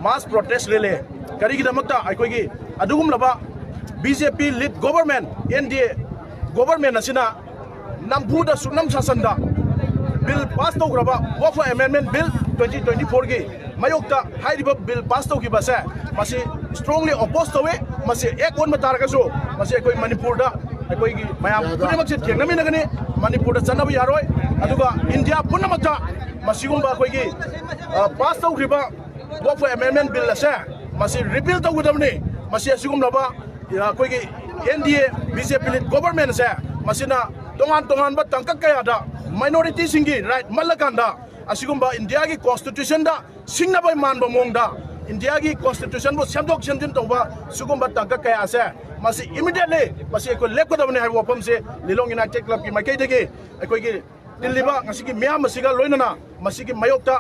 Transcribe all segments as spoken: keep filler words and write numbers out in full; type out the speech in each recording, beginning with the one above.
Mass protest rally ꯀꯔꯤꯒꯤꯗꯃꯛꯇ ꯑꯩꯈꯣꯏꯒꯤ ꯑꯗꯨꯒꯨꯝꯂꯕ B J P lead government, N D A government ꯑꯁꯤꯅ ꯅꯝꯐꯨꯗ ꯁꯨꯞꯅꯝ ꯁꯥꯁꯟꯗ bill pass ꯇꯧꯈ꯭ꯔꯕ Work for Amendment Bill twenty twenty-four ꯒꯤ ꯃꯥꯌꯣꯛꯇ ꯍꯥꯏꯔꯤꯕ bill pass ꯇꯧꯈꯤꯕ ꯑꯁꯦ ꯃꯁꯤ strongly oppose ꯇꯧꯏ꯫ ꯃꯁꯤ ꯑꯦꯛ ꯑꯣꯟꯕ ꯇꯥꯔꯒꯁꯨ ꯃꯁꯤ ꯑꯩꯈꯣꯏ ꯃꯅꯤꯄꯨꯔꯗ ꯑꯩꯈꯣꯏꯒꯤ ꯃꯌꯥꯝ ꯄꯨꯝꯅꯃꯛꯁꯦ ꯊꯦꯡꯅꯃꯤꯟꯅꯒꯅꯤ꯫ ꯃꯅꯤꯄꯨꯔꯗ ꯆꯠꯅꯕ ꯌꯥꯔꯣꯏ꯫ ꯑꯗꯨꯒ ꯏꯟꯗꯤꯌꯥ ꯄꯨꯝꯅꯃꯛꯇ ꯃꯁꯤꯒꯨꯝꯕ ꯑꯩꯈꯣꯏꯒꯤ, ꯑ, pass ꯇꯧꯈ꯭ꯔꯤꯕ Work for Amendment Bill ꯑꯁꯦ ꯃꯁꯤ repeal ꯇꯧꯒꯗꯕꯅꯤ꯫ ꯃꯁꯤ ꯑꯁꯤꯒꯨꯝꯂꯕ, ꯑ, ꯑꯩꯈꯣꯏꯒꯤ N D A B J P lead government ꯑꯁꯦ ꯃꯁꯤꯅ ꯇꯣꯉꯥꯟ ꯇꯣꯉꯥꯟꯕ ꯇꯥꯡꯀꯛ ꯀꯌꯥꯗ minority ꯁꯤꯡꯒꯤ right ꯃꯜꯂꯀꯥꯟꯗ ꯑꯁꯤꯒꯨꯝꯕ ꯏꯟꯗꯤꯌꯥꯒꯤ constitution ꯗ ꯁꯤꯡꯅꯕ ꯃꯥꯟꯕ ꯃꯑꯣꯡꯗ ꯏꯟꯗꯤꯌꯥꯒꯤ constitution ꯕꯨ ꯁꯦꯝꯗꯣꯛ ꯁꯦꯝꯖꯤꯟ ꯇꯧꯕ ꯁꯤꯒꯨꯝꯕ ꯇꯥꯡꯀꯛ ꯀꯌꯥ ꯑꯁꯦ ꯃꯁꯤ immediately ꯃꯁꯤ ꯑꯩꯈꯣꯏ ꯂꯦꯞꯀꯗꯕꯅꯤ ꯍꯥꯏꯕ ꯋꯥꯐꯝꯁꯦ ꯂꯤꯂꯣꯡ United Club ꯀꯤ ꯃꯥꯏꯀꯩꯗꯒꯤ ꯑꯩꯈꯣꯏꯒꯤ ꯇꯤꯜꯂꯤꯕ ꯉꯁꯤꯒꯤ ꯃꯤꯌꯥꯝ ꯑꯁꯤꯒ ꯂꯣꯏꯅꯅ ꯃꯁꯤꯒꯤ ꯃꯥꯌꯣꯛꯇ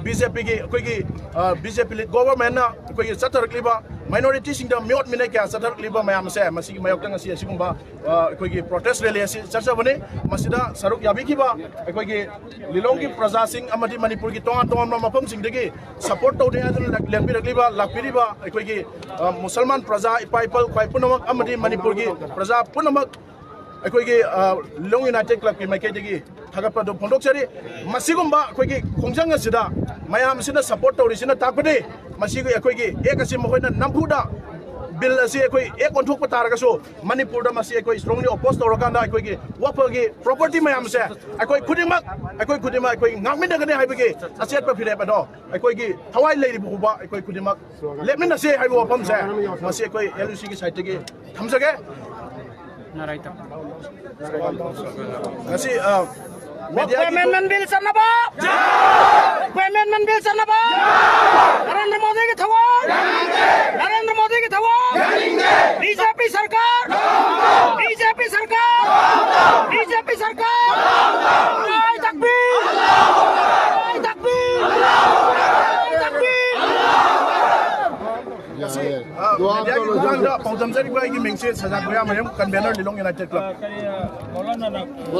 B J P ꯒꯤ ꯑꯩꯈꯣꯏꯒꯤ, ꯑ, B J P lead government ꯅ ꯑꯩꯈꯣꯏꯒꯤ ꯆꯠꯊꯔꯛꯂꯤꯕ minority ꯁꯤꯡꯗ ꯃꯤꯑꯣꯠ ꯃꯤꯅꯩ ꯀꯌꯥ ꯆꯠꯊꯔꯛꯂꯤꯕ ꯃꯌꯥꯝ ꯑꯁꯦ ꯃꯁꯤꯒꯤ ꯃꯥꯌꯣꯛꯇ ꯉꯁꯤ ꯑꯁꯤꯒꯨꯝꯕ, ꯑ, ꯑꯩꯈꯣꯏꯒꯤ protest rally ꯑꯁꯤ ꯆꯠꯆꯕꯅꯤ꯫ ꯃꯁꯤꯗ ꯁꯔꯨꯛ ꯌꯥꯕꯤꯈꯤꯕ ꯑꯩꯈꯣꯏꯒꯤ ꯂꯤꯂꯣꯡꯒꯤ ꯄ꯭ꯔꯖꯥꯁꯤꯡ ꯑꯃꯗꯤ ꯃꯅꯤꯄꯨꯔꯒꯤ ꯇꯣꯉꯥꯟ ꯇꯣꯉꯥꯟꯕ ꯃꯐꯝꯁꯤꯡꯗꯒꯤ support ꯇꯧꯅꯤ ꯍꯥꯏꯗꯨꯅ ꯂꯦꯡꯕꯤꯔꯛꯂꯤꯕ, ꯂꯥꯛꯄꯤꯔꯤꯕ ꯑꯩꯈꯣꯏꯒꯤ, ꯑ, ꯃꯨꯁꯜꯃꯥꯟ ꯄ꯭ꯔꯖꯥ ꯏꯄꯥ ꯏꯄꯜ ꯈ꯭ꯋꯥꯏ ꯄꯨꯝꯅꯃꯛ ꯑꯃꯗꯤ ꯃꯅꯤꯄꯨꯔꯒꯤ ꯄ꯭ꯔꯖꯥ ꯄꯨꯝꯅꯃꯛ ꯑꯩꯈꯣꯏꯒꯤ, ꯑ, ꯂꯤꯂꯣꯡ United Club ꯀꯤ ꯃꯥꯏꯀꯩꯗꯒꯤ ꯊꯥꯒꯠꯄ ꯑꯗꯨ ꯐꯣꯡꯗꯣꯛꯆꯔꯤ꯫ ꯃꯁꯤꯒꯨꯝꯕ ꯑꯩꯈꯣꯏꯒꯤ ꯈꯣꯡꯖꯪ ꯑꯁꯤꯗ ꯃꯌꯥꯝꯁꯤꯅ support ꯇꯧꯔꯤꯁꯤꯅ ꯇꯥꯛꯄꯗꯤ ꯃꯁꯤꯒꯤ ꯑꯩꯈꯣꯏꯒꯤ act ꯑꯁꯤ ꯃꯈꯣꯏꯅ ꯅꯝꯐꯨꯗ bill ꯑꯁꯤ ꯑꯩꯈꯣꯏ act ꯑꯣꯟꯊꯣꯛꯄ ꯇꯥꯔꯒꯁꯨ ꯃꯅꯤꯄꯨꯔꯗ ꯃꯁꯤ ꯑꯩꯈꯣꯏ strongly oppose ꯇꯧꯔꯀꯥꯟꯗ ꯑꯩꯈꯣꯏꯒꯤ ꯋꯥꯈꯜꯒꯤ property ꯃꯌꯥꯝꯁꯦ ꯑꯩꯈꯣꯏ ꯈꯨꯗꯤꯡꯃꯛ, ꯑꯩꯈꯣꯏ ꯈꯨꯗꯤꯡꯃꯛ ꯑꯩꯈꯣꯏ ꯉꯥꯛꯃꯤꯟꯅꯒꯅꯤ ꯍꯥꯏꯕꯒꯤ ꯑꯆꯦꯠꯄ ꯐꯤꯔꯦꯞ ꯑꯗꯣ ꯑꯩꯈꯣꯏꯒꯤ ꯊꯋꯥꯏ ꯂꯩꯔꯤꯕ ꯐꯥꯎꯕ ꯑꯩꯈꯣꯏ ꯈꯨꯗꯤꯡꯃꯛ ꯂꯦꯞꯃꯤꯟꯅꯁꯦ ꯍꯥꯏꯕ ꯋꯥꯐꯝꯁꯦ ꯃꯁꯤ ꯑꯩꯈꯣꯏ L U C ꯒꯤ side ꯇꯒꯤ ꯊꯝꯖꯒꯦ꯫ ꯅꯥꯔꯥꯏ ꯇꯝ꯫ ꯉꯁꯤ, ꯑ, media ꯒꯤ amendment bill ꯆꯠꯅꯕ! Amendment bill ꯆꯠꯅꯕ! ꯅꯔꯦꯟꯗ꯭ꯔ ꯃꯣꯗꯤꯒꯤ ꯊꯋꯥꯏ! ꯅꯔꯦꯟꯗ꯭ꯔ ꯃꯣꯗꯤꯒꯤ ꯊꯋꯥꯏ! B J P ꯁꯔꯀꯥꯔ! B J P ꯁꯔꯀꯥꯔ! B J P ꯁꯔꯀꯥꯔ! ꯅꯥꯔꯥꯏ ꯇꯛꯕꯤꯔ! ꯅꯥꯔꯥꯏ ꯇꯛꯕꯤꯔ! ꯅꯥꯔꯥꯏ ꯇꯛꯕꯤꯔ! ꯌꯥꯏꯌꯦ꯫ ꯑ, ꯗꯨꯋꯥ media ꯒꯤ ꯇꯧꯔꯁꯤ꯫ ꯈꯨꯠꯊꯥꯡꯗ ꯄꯥꯎꯗꯝꯖꯔꯤꯕ ꯑꯩꯒꯤ ꯃꯤꯡꯁꯦ ꯁꯖꯥꯗ ꯃꯌꯥꯝ, convener, ꯂꯤꯂꯣꯡ United Club꯫ ꯀꯔꯤ, ꯑ, ꯃꯧꯂꯥꯅꯥꯅ ꯃꯧꯂꯥꯅꯥ